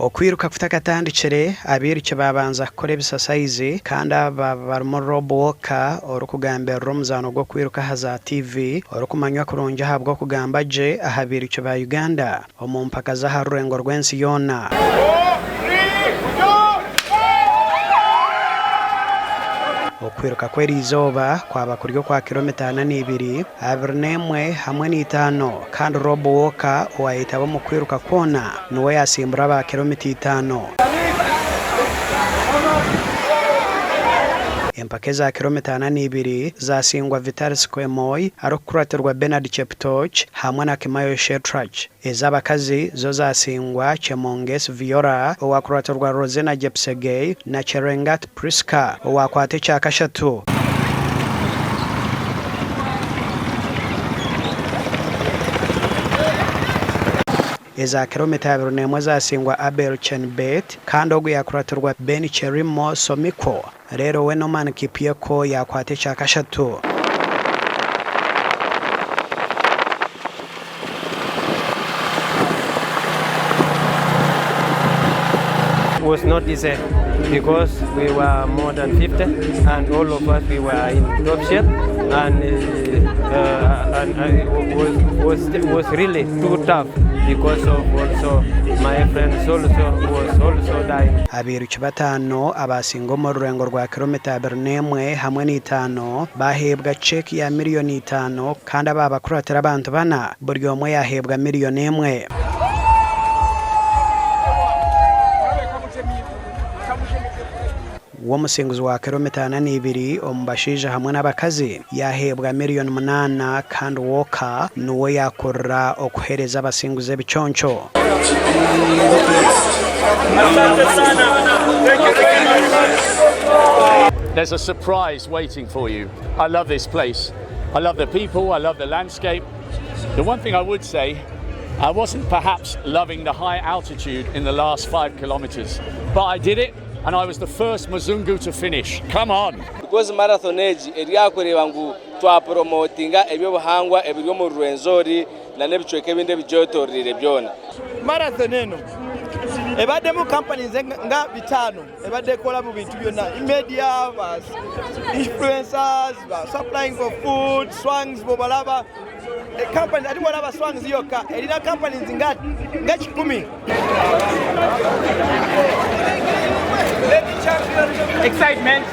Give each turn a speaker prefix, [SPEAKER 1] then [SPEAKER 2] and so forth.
[SPEAKER 1] Okwiruka kutakatandikire, abairuki baabanza kukora ebisasayizi kandi aba barimu Rob Walker orikugambirira omuzaano gw'okwiruka aha za TV orikumanywa kurungi ahabw'okugamba gye aha bairuki ba Uganda omu mpaka z'aha rurengo rw'ensi yoona. Okwiruka kw'eriizooba kwaba kuri okwa kiromita ana n'ibiri, 21 hamwe n'eitaano kandi Rob Walker owayetaba omu kwiruka kwona niwe yasimbura aba kiromita itaano. Empaka eza kiromita ana n'ibiri zasingwa Vitalis Kwemoi arikukuratirwa Benard Cheptoch hamwe na Kimayo Shetrach. Ez'abakazi zo zasingwa Chemonges Viola owakuratirwa Rosena Jepsegei na Cherengat Prisca owakwata ekyakashatu. Eza kiromita 21 zasingwa Abel Chenbet kandi ogu yakuratirwa Ben Cherimo Somiko reero we Norman Kipyeko yakwata ekyakashatu.
[SPEAKER 2] Was not easy because we were more than 50 and all of us we were in top shape and and was really too tough because of also my friends also was also dying.
[SPEAKER 1] Abairuki bataano abaasinga omu rurengo rwa kiromita 21 hamwe n'eitaano baaheebwa cheeki ya miriyoni itaano kandi abaabakuratira abantu bana buri omwe yaaheebwa miriyoni emwe. W'omusinguzi wa kiromita 42 omu bashaija hamwe n'abakazi yaaheebwa miriyoni munaana kandi Walker niwe yaakurira okuheereza abasinguzi ebiconco.
[SPEAKER 3] There's a surprise waiting for you. I love this place. I love the people, I love the landscape. The one thing I would say, I wasn't perhaps loving the high altitude in the last 5 kilometers, but I did it and I was the first Muzungu to finish. Come on!
[SPEAKER 4] Because marathon egi eri aha ngu twapromotinga ebyobuhangwa ebiri omu Rwenzori na n'ebicweka ebindi ebigyetorire byona.
[SPEAKER 5] Marathon eno ebaddemu companies nga bitaano ebadde ekola mu bintu byonna, media, ba influencers, ba supplying for food, Swangz. Bobalaba companies, ate bwolaba Swangz yokka erina companies nga 100.
[SPEAKER 6] Excitement.